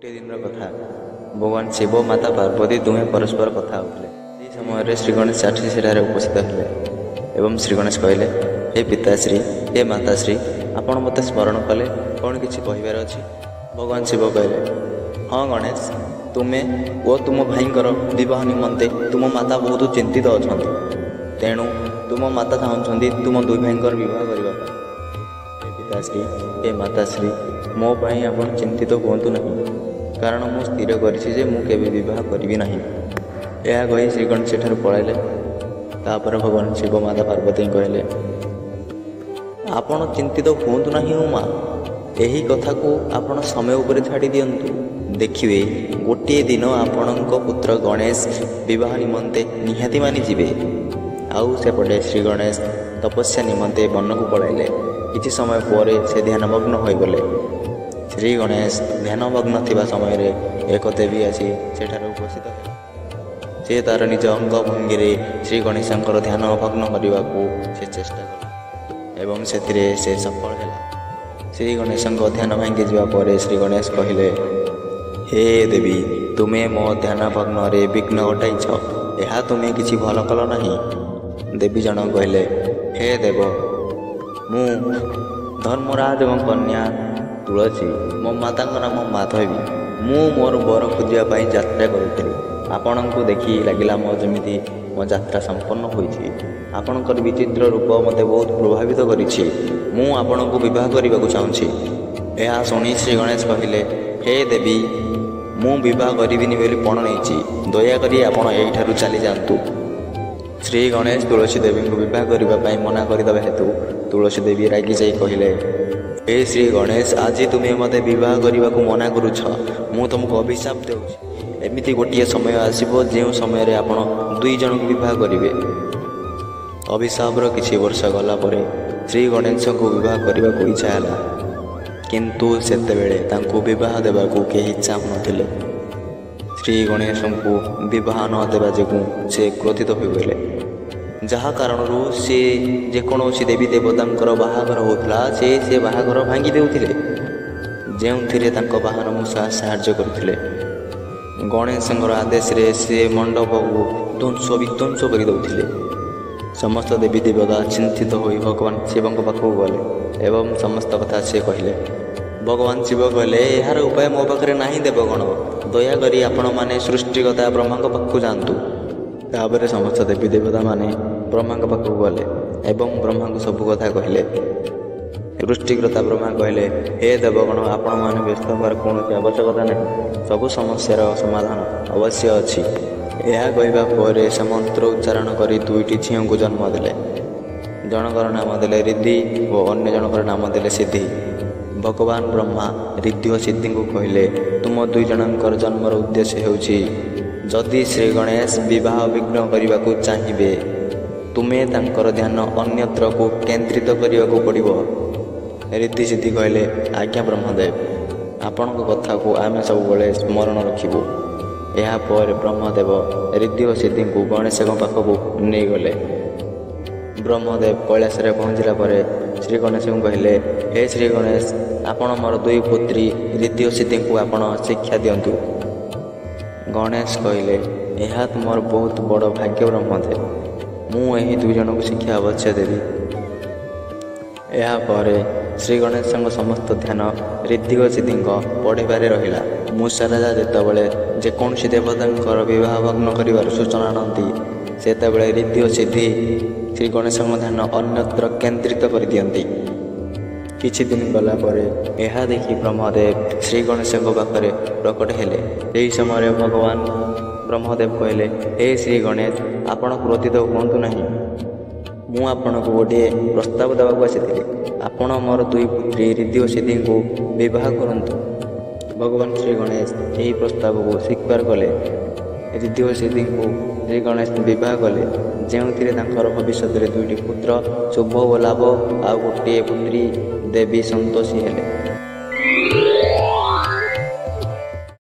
ଗୋଟିଏ ଦିନର କଥା, ଭଗବାନ ଶିବ, ମାତା ପାର୍ବତୀ ଦୁହେଁ ପରସ୍ପର କଥା ହେଉଥିଲେ। ସେହି ସମୟରେ ଶ୍ରୀ ଗଣେଶ ଆସି ସେଠାରେ ଉପସ୍ଥିତ ହେଲେ ଏବଂ ଶ୍ରୀ ଗଣେଶ କହିଲେ, ହେ ପିତାଶ୍ରୀ, ହେ ମାତାଶ୍ରୀ, ଆପଣ ମୋତେ ସ୍ମରଣ କଲେ, କ'ଣ କିଛି କହିବାର ଅଛି? ଭଗବାନ ଶିବ କହିଲେ, ହଁ ଗଣେଶ, ତୁମେ ଓ ତୁମ ଭାଇଙ୍କର ବିବାହ ନିମନ୍ତେ ତୁମ ମାତା ବହୁତ ଚିନ୍ତିତ ଅଛନ୍ତି। ତେଣୁ ତୁମ ମାତା ଚାହୁଁଛନ୍ତି ତୁମ ଦୁଇ ଭାଇଙ୍କର ବିବାହ କରିବା ପାଇଁ। ହେ ପିତାଶ୍ରୀ, ହେ ମାତାଶ୍ରୀ, ମୋ ପାଇଁ ଆପଣ ଚିନ୍ତିତ ହୁଅନ୍ତୁ ନାହିଁ, କାରଣ ମୁଁ ସ୍ଥିର କରିଛି ଯେ ମୁଁ କେବେ ବିବାହ କରିବି ନାହିଁ। ଏହା କହି ଶ୍ରୀ ଗଣେଶ ସେଠାରୁ ପଳାଇଲେ। ତାପରେ ଭଗବାନ ଶିବ ମାତା ପାର୍ବତୀଙ୍କୁ କହିଲେ, ଆପଣ ଚିନ୍ତିତ ହୁଅନ୍ତୁ ନାହିଁ ଉମା, ଏହି କଥାକୁ ଆପଣ ସମୟ ଉପରେ ଛାଡ଼ି ଦିଅନ୍ତୁ। ଦେଖିବେ ଗୋଟିଏ ଦିନ ଆପଣଙ୍କ ପୁତ୍ର ଗଣେଶ ବିବାହ ନିମନ୍ତେ ନିହାତି ମାନିଯିବେ। ଆଉ ସେପଟେ ଶ୍ରୀ ଗଣେଶ ତପସ୍ୟା ନିମନ୍ତେ ବନକୁ ପଳାଇଲେ। କିଛି ସମୟ ପରେ ସେ ଧ୍ୟାନମଗ୍ନ ହୋଇଗଲେ। ଶ୍ରୀ ଗଣେଶ ଧ୍ୟାନମଗ୍ନ ଥିବା ସମୟରେ ଏକ ଦେବୀ ଆସି ସେଠାରେ ଉପସ୍ଥିତ ହେଲେ। ସେ ତାର ନିଜ ଅଙ୍ଗ ଭଙ୍ଗୀରେ ଶ୍ରୀ ଗଣେଶଙ୍କର ଧ୍ୟାନ ଭଗ୍ନ କରିବାକୁ ସେ ଚେଷ୍ଟା କଲା ଏବଂ ସେଥିରେ ସେ ସଫଳ ହେଲା। ଶ୍ରୀ ଗଣେଶଙ୍କ ଧ୍ୟାନ ଭାଙ୍ଗିଯିବା ପରେ ଶ୍ରୀ ଗଣେଶ କହିଲେ, ହେ ଦେବୀ, ତୁମେ ମୋ ଧ୍ୟାନ ଭଗ୍ନରେ ବିଘ୍ନ ଘଟାଇଛ, ଏହା ତୁମେ କିଛି ଭଲ କଲ ନାହିଁ। ଦେବୀ ଜଣକ କହିଲେ, ହେ ଦେବ, ମୁଁ ଧର୍ମରାଜଙ୍କ କନ୍ୟା ତୁଳସୀ, ମୋ ମାତାଙ୍କ ନାମ ମାଧବୀ। ମୁଁ ମୋର ବର ଖୋଜିବା ପାଇଁ ଯାତ୍ରା କରୁଥିଲି। ଆପଣଙ୍କୁ ଦେଖି ଲାଗିଲା ମୋ ଯେମିତି ମୋ ଯାତ୍ରା ସମ୍ପନ୍ନ ହୋଇଛି। ଆପଣଙ୍କର ବିଚିତ୍ର ରୂପ ମୋତେ ବହୁତ ପ୍ରଭାବିତ କରିଛି। ମୁଁ ଆପଣଙ୍କୁ ବିବାହ କରିବାକୁ ଚାହୁଁଛି। ଏହା ଶୁଣି ଶ୍ରୀ ଗଣେଶ କହିଲେ, ହେ ଦେବୀ, ମୁଁ ବିବାହ କରିବିନି ବୋଲି ପଣ ନେଇଛି। ଦୟାକରି ଆପଣ ଏଇଠାରୁ ଚାଲିଯାଆନ୍ତୁ। ଶ୍ରୀ ଗଣେଶ ତୁଳସୀ ଦେବୀଙ୍କୁ ବିବାହ କରିବା ପାଇଁ ମନା କରିଦେବା ହେତୁ ତୁଳସୀ ଦେବୀ ରାଗିଯାଇ କହିଲେ, ହେ ଶ୍ରୀ ଗଣେଶ, ଆଜି ତୁମେ ମୋତେ ବିବାହ କରିବାକୁ ମନା କରୁଛ। ମୁଁ ତୁମକୁ ଅଭିଶାପ ଦେଉଛି, ଏମିତି ଗୋଟିଏ ସମୟ ଆସିବ ଯେଉଁ ସମୟରେ ଆପଣ ଦୁଇ ଜଣଙ୍କୁ ବିବାହ କରିବେ। ଅଭିଶାପର କିଛି ବର୍ଷ ଗଲା ପରେ ଶ୍ରୀ ଗଣେଶଙ୍କୁ ବିବାହ କରିବାକୁ ଇଚ୍ଛା ହେଲା, କିନ୍ତୁ ସେତେବେଳେ ତାଙ୍କୁ ବିବାହ ଦେବାକୁ କେହି ଚାହୁଁନଥିଲେ। ଶ୍ରୀ ଗଣେଶଙ୍କୁ ବିବାହ ନ ଦେବା ଯୋଗୁଁ ସେ କ୍ରୋଧିତ ହୋଇଗଲେ, ଯାହା କାରଣରୁ ସେ ଯେକୌଣସି ଦେବୀ ଦେବତାଙ୍କର ବାହାଘର ହେଉଥିଲା ସେ ବାହାଘର ଭାଙ୍ଗି ଦେଉଥିଲେ, ଯେଉଁଥିରେ ତାଙ୍କ ବାହନ ମୂଷା ସାହାଯ୍ୟ କରୁଥିଲେ। ଗଣେଶଙ୍କର ଆଦେଶରେ ସେ ମଣ୍ଡପକୁ ଧ୍ୱଂସ ବିଧ୍ୱଂସ କରିଦେଉଥିଲେ। ସମସ୍ତ ଦେବୀ ଦେବତା ଚିନ୍ତିତ ହୋଇ ଭଗବାନ ଶିବଙ୍କ ପାଖକୁ ଗଲେ ଏବଂ ସମସ୍ତ କଥା ସେ କହିଲେ। ଭଗବାନ ଶିବ କହିଲେ, ଏହାର ଉପାୟ ମୋ ପାଖରେ ନାହିଁ ଦେବଗଣ, ଦୟାକରି ଆପଣମାନେ ସୃଷ୍ଟିକର୍ତ୍ତା ବ୍ରହ୍ମାଙ୍କ ପାଖକୁ ଯାଆନ୍ତୁ। ତାପରେ ସମସ୍ତ ଦେବୀ ଦେବତାମାନେ ବ୍ରହ୍ମାଙ୍କ ପାଖକୁ ଗଲେ ଏବଂ ବ୍ରହ୍ମାଙ୍କୁ ସବୁ କଥା କହିଲେ। ସୃଷ୍ଟିକର୍ତ୍ତା ବ୍ରହ୍ମା କହିଲେ, ହେ ଦେବଗଣ, ଆପଣମାନେ ବ୍ୟସ୍ତ ହେବାର କୌଣସି ଆବଶ୍ୟକତା ନାହିଁ, ସବୁ ସମସ୍ୟାର ସମାଧାନ ଅବଶ୍ୟ ଅଛି। ଏହା କହିବା ପରେ ସେ ମନ୍ତ୍ର ଉଚ୍ଚାରଣ କରି ଦୁଇଟି ଝିଅଙ୍କୁ ଜନ୍ମ ଦେଲେ। ଜଣଙ୍କର ନାମ ଦେଲେ ରିଦ୍ଧି ଓ ଅନ୍ୟ ଜଣଙ୍କର ନାମ ଦେଲେ ସିଦ୍ଧି। ଭଗବାନ ବ୍ରହ୍ମା ରିଦ୍ଧି ଓ ସିଦ୍ଧିଙ୍କୁ କହିଲେ, ତୁମ ଦୁଇ ଜଣଙ୍କର ଜନ୍ମର ଉଦ୍ଦେଶ୍ୟ ହେଉଛି, ଯଦି ଶ୍ରୀ ଗଣେଶ ବିବାହ ବିଘ୍ନ କରିବାକୁ ଚାହିଁବେ, ତୁମେ ତାଙ୍କର ଧ୍ୟାନ ଅନ୍ୟତ୍ରକୁ କେନ୍ଦ୍ରିତ କରିବାକୁ ପଡ଼ିବ। ରିଦ୍ଧି ସିଦ୍ଧି କହିଲେ, ଆଜ୍ଞା ବ୍ରହ୍ମଦେବ, ଆପଣଙ୍କ କଥାକୁ ଆମେ ସବୁବେଳେ ସ୍ମରଣ ରଖିବୁ। ଏହାପରେ ବ୍ରହ୍ମଦେବ ରିଦ୍ଧି ଓ ସିଦ୍ଧିଙ୍କୁ ଗଣେଶଙ୍କ ପାଖକୁ ନେଇଗଲେ। ବ୍ରହ୍ମଦେବ କୈଳାସରେ ପହଞ୍ଚିଲା ପରେ ଶ୍ରୀ ଗଣେଶଙ୍କୁ କହିଲେ, ହେ ଶ୍ରୀ ଗଣେଶ, ଆପଣ ମୋର ଦୁଇ ପୁତ୍ରୀ ରିଦ୍ଧି ଓ ସିଦ୍ଧିଙ୍କୁ ଆପଣ ଶିକ୍ଷା ଦିଅନ୍ତୁ। ଗଣେଶ କହିଲେ, ଏହା ତୁମର ବହୁତ ବଡ଼ ଭାଗ୍ୟ ବ୍ରହ୍ମଦେବ, ମୁଁ ଏହି ଦୁଇ ଜଣଙ୍କୁ ଶିକ୍ଷା ଅବଶ୍ୟ ଦେବି। ଏହାପରେ ଶ୍ରୀ ଗଣେଶଙ୍କ ସମସ୍ତ ଧ୍ୟାନ ରିଦ୍ଧି ଓ ସିଦ୍ଧିଙ୍କ ପଢ଼ିବାରେ ରହିଲା। ମୂଷା ରାଜା ଯେତେବେଳେ ଯେକୌଣସି ଦେବତାଙ୍କର ବିବାହ ଭଗ୍ନ କରିବାର ସୂଚନା ଆଣନ୍ତି, ସେତେବେଳେ ରିଦ୍ଧି ଓ ସିଦ୍ଧି ଶ୍ରୀ ଗଣେଶଙ୍କ ଧ୍ୟାନ ଅନ୍ୟତ୍ର କେନ୍ଦ୍ରିତ କରିଦିଅନ୍ତି। କିଛି ଦିନ ଗଲା ପରେ ଏହା ଦେଖି ବ୍ରହ୍ମଦେବ ଶ୍ରୀ ଗଣେଶଙ୍କ ପାଖରେ ପ୍ରକଟ ହେଲେ। ସେହି ସମୟରେ ଭଗବାନ ବ୍ରହ୍ମଦେବ କହିଲେ, ହେ ଶ୍ରୀ ଗଣେଶ, ଆପଣ କ୍ରୋଧିତ ହୁଅନ୍ତୁ ନାହିଁ। ମୁଁ ଆପଣଙ୍କୁ ଗୋଟିଏ ପ୍ରସ୍ତାବ ଦେବାକୁ ଆସିଥିଲି। ଆପଣ ମୋର ଦୁଇ ପୁତ୍ରୀ ରିଦ୍ଧି ଓ ସିଦ୍ଧିଙ୍କୁ ବିବାହ କରନ୍ତୁ। ଭଗବାନ ଶ୍ରୀ ଗଣେଶ ଏହି ପ୍ରସ୍ତାବକୁ ସ୍ୱୀକାର କଲେ। ରିଦ୍ଧି ଓ ସିଦ୍ଧିଙ୍କୁ ଶ୍ରୀ ଗଣେଶ ବିବାହ କଲେ, ଯେଉଁଥିରେ ତାଙ୍କର ଭବିଷ୍ୟତରେ ଦୁଇଟି ପୁତ୍ର ଶୁଭ ଓ ଲାଭ ଆଉ ଗୋଟିଏ ପୁତ୍ରୀ ଦେବୀ ସନ୍ତୋଷୀ ହେଲେ।